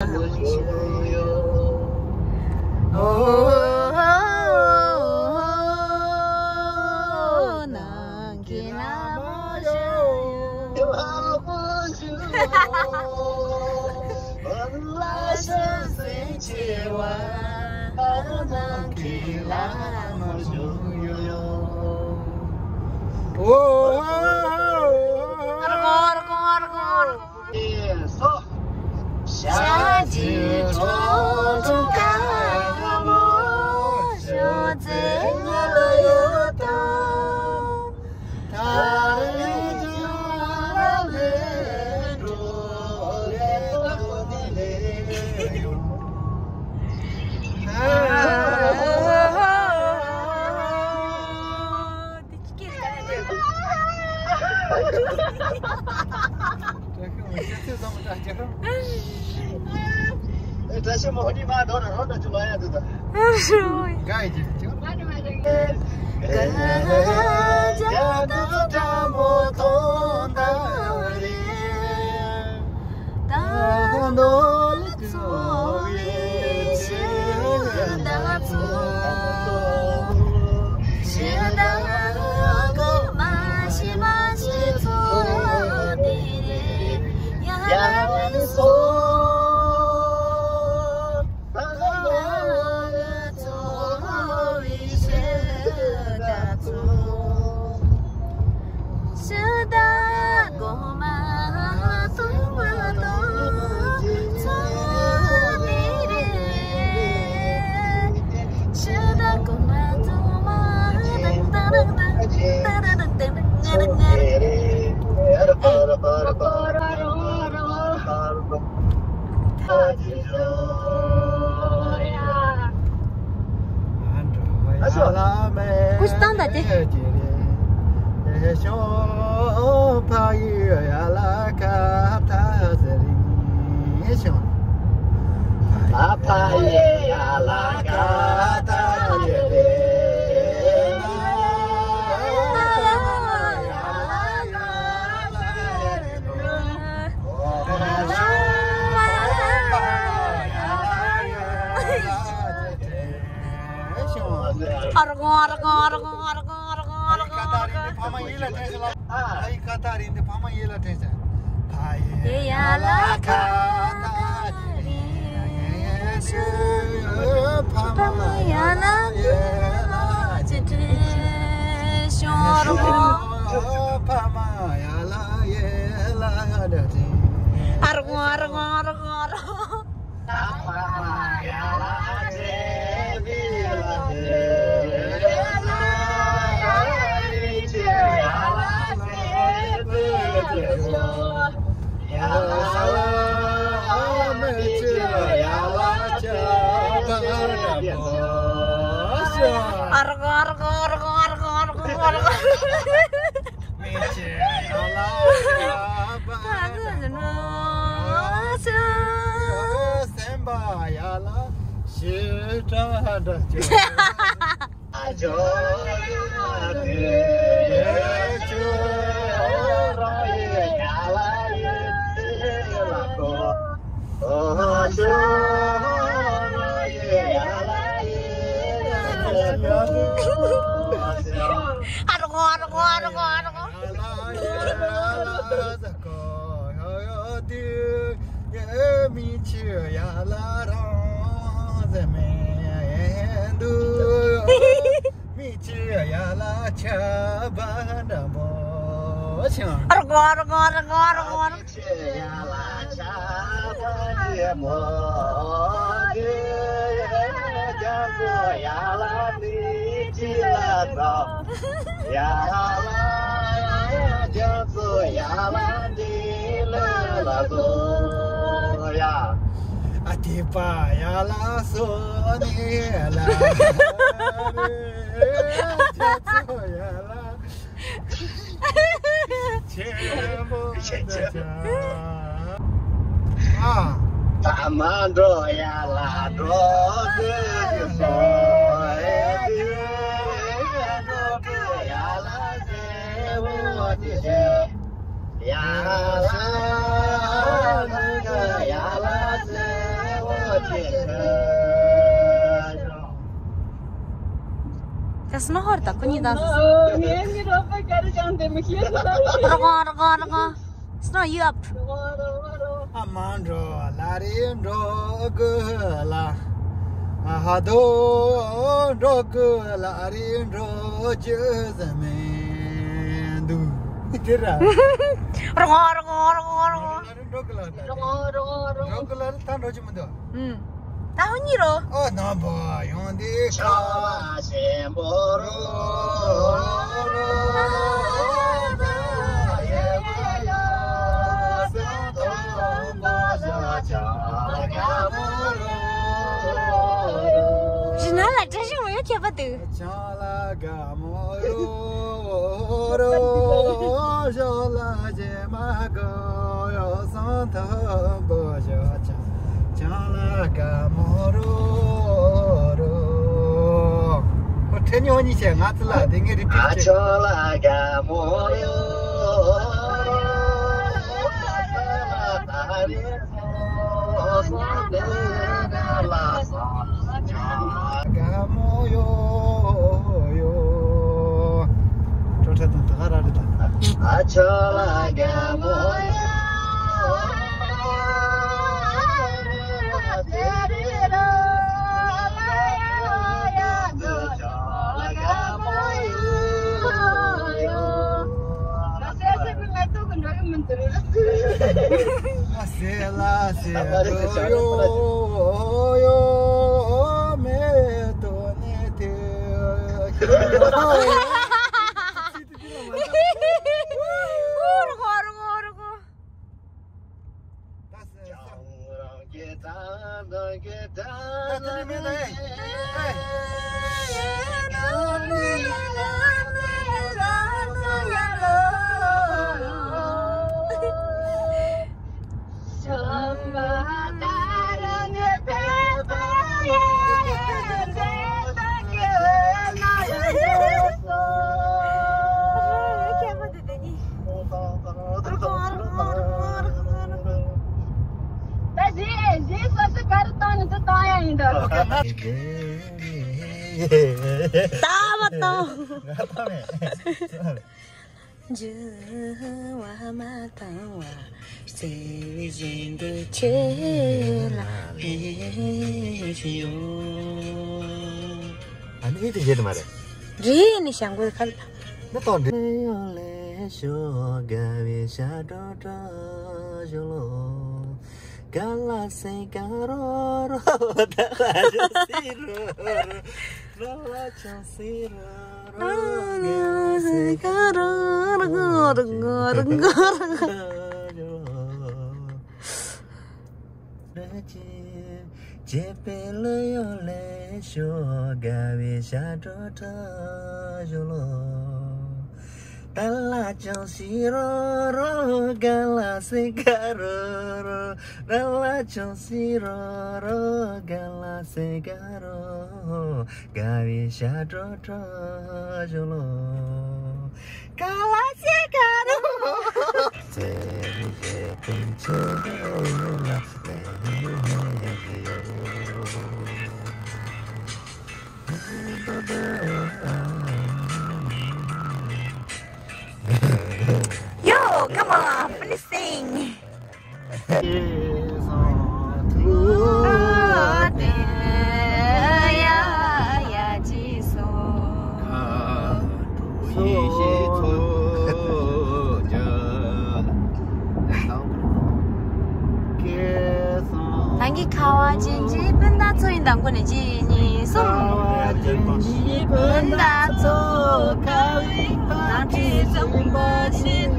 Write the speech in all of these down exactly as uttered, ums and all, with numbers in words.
ཀུ་ཤུ་བཏང་ད་དེ། ཨ་རོ་གོང་ཨ་རོ་གོང་ཨ་རོ་གོང་ཨ་རོ་གོང་ཨ་རོ་གོང་ཨ་རོ་གོང་ཨ་རོ་གོང་། ཕ་མ་ཡིད་ལ་དྲན་ཤག་ལ། ཨ་ཡི་ཀ་ཏ་རིང་དེ་ཕ་མ་ཡིད་ལ་དྲན་ཤག་ཕ་ཡི་ཡ་ལ་ཀ་ཏ་རིང་ཕ་མ་ཡ་ལ་ཡེ་ལ་ཅི་དྲན་ཤོར་བོ། ཕ་མ་ཡ་ལ་ཡེ་ལ་དྲན། ཨ་རོ་གོང་ཨ་རོ་གོང་ཨ་རོ་གོང་ཨ་རོ་གོང་། ཨ་རོ་གོང་ཨ་རོ་གོང་ཨ་རོ་གོང་ཨ་རོ་གོང་ཨ་རོ་གོང་ཨ་རོ་གོང་། ཨ་རོ་གོང་ཨ་རོ་གོང་ཨ་རོ་གོང་ཨ་རོ་གོང་། ཨ་རོ་གོང་ཨ་རོ་གོང་ཨ་རོ་གོང་ཨ་རོ་གོང་། ད་སྣོ་ཧོར་ད་ཁོ་གཉིས་དང་། ངའི་མི་རོགས་པ་ག་རེ་བྱང་དེ་མི་ཤེས་སོ། རོག་རོག་རོག Snow, you up? ཨ་མ་འགྲོ་ལ་རེ་འགྲོ་དགོས་ལ། ཨ་ཧ་དོ་འགྲོ་དགོས་ལ་རེ་འགྲོ་རྒྱུ་ཟེར་མི་འདུག་དེ་ར། རོག་རོག་རོག་རོག་ལ་རེ་འགྲོ་དགོས་ལ་ད་རེ། རོག་རོག་རོག་འགྲོ་དགོས་ལ་རེ་ད་འགྲོ་རྒྱུ་མི་འདུག་ད་འོ་གཉིས་རོ། ཨོ་ནམ་པ་ཡོང་དེ་ཁ་ཆེན་པོ་རོ། རི་ནང་ལ་བཀྲ་ཤིས་འོ་ཡ་ཁྱད་པར་འདུག་ཆང་ལ་དགའ་མོ་རོ། རོ་ཞོ་ལ་རྗེས་མ་གོ་ཡོ་སང་ཐོ་བོ་ཞོ་ཆང་། ཆང་ལ་དགའ་མོ་རོ་རོ། ཁོ་ཁྲེ་ཉོ་གཉིས་བྱས་ང་ཚོ་ལ་དེ་ངའི་རི་ཕིཊ་བྱས། ཆང་ལ་དགའ་མོ་རོ། ད་བ་དང་། ང་ཐོག་ནས། འགྱུར་བ་མ་བཏང་བར་བརྩེ་བའི་བཞིན་དུ་ཁྱེད་ལ་ཕེབས་ཡོང་། ཨ་ནི་ཨི་དེ་བྱེད་དུ་མ་རེད། རེད་ནི་ཞང་གོས་ཁ་ལ། ནི་གཏོང་འདྲི། ཡོང་ལེ་ཤོ་དགའ་བའི་ཞབས་བྲོ་བྲོ་ཞོ་ལོ། ག་ལ་སེ་ག་རོ་རོ་ད་ལ་ཅོ་སི་རོ་རོ། རོ་ལ་ཅོ་སི་རོ་རོ། ཅེ་པེ་ལོ་ཡོ་ལེ་ཤོ་དགའ་བའི་ཞབས་བྲོ་བྲོ་ཞོ་ལོ། ད་ལ་ཅང་སི་རོ་རོ་ག་ལ་སེ་ག་རོ་རོ། ད་ལ་ཅང་སི་རོ་རོ་ག་ལ་སེ་ག་རོ། དགའ་བའི་ཞབས་བྲོ་བྲོ་ཞོ་ལོ། ག་ལ་སེ་ག་རོ། Yo, come on, please sing. ད་གིན་ཁ་བ་ཅན་གྱི་སྤུན་ཟླ་ཚོ་ཡིན་དང་གོ་ནས་གཅིག་གཉིས་གསུམ། སྤུན་ཟླ་ཚོ་ཁ་བའི་ནང་ཁྲིད་ཙམ་པ་ཞིག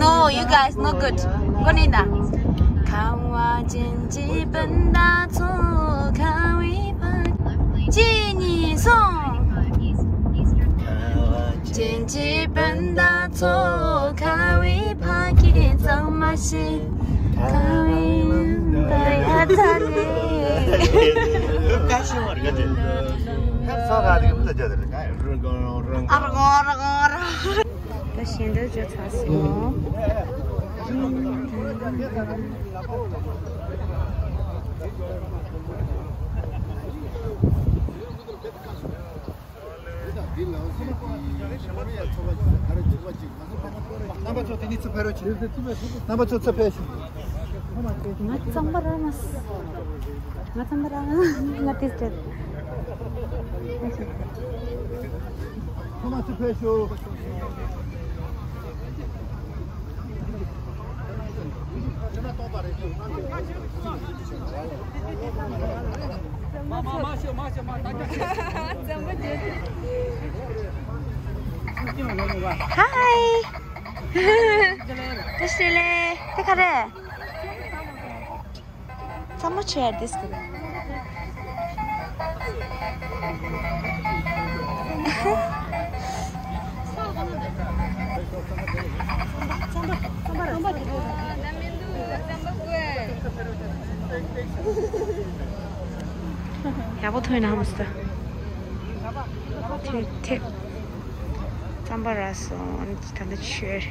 No, you guys, no good. གོ་ནས་ད། ཁ་བ་ཅན་གྱི་སྤུན་ཟླ་ཚོ་ཁ་བའི་ཕར། གཅིག་གཉིས་གསུམ། ཅན་གྱི་སྤུན་ཟླ་ཚོ་ཁ་བའི་ཕ་གི་གཙང་མ་ཞིག་ཁ་བའི་ད་ཡ་ད་ནི། ཁ་ཤས་བར་ག་དེ། ཁ་ཚ་ག་དེ་མི་ད་ཅག་དེ་ལ་ང་ཡང་རང་གང་རང་རང་གང་རང་། ད་ཞེ་འདོད་བྱས་ཚར་སོང་། རྣམ་པ་ཚོ་དེ་ནས་ཚུར་ཕེབས་རོགས་གྱིས། རྣམ་པ་ཚོ་ཚུར་ཕེབས་ཤོག་ང་གཙང་པ་ར་མ་སོང་། ང་གཙང་པ་ར་མ་སོང་། ང་ཏིས་ཏེ། ཚང་མ་ཚུར་ཕེབས་ཤོག Hi. བཀྲ་ཤིས་བདེ་ལེགས། དེ་ག་རེ། ཚང་མ་ཆེ་ཡར་དིས་གི་རེད། ཡག་པོ་ཐོན་ན་ཧམ་སྟེ། ཐེབ་ཐེབ། རྩམ་པ་རག་སོང་། ད་ལྟ་ཆོས།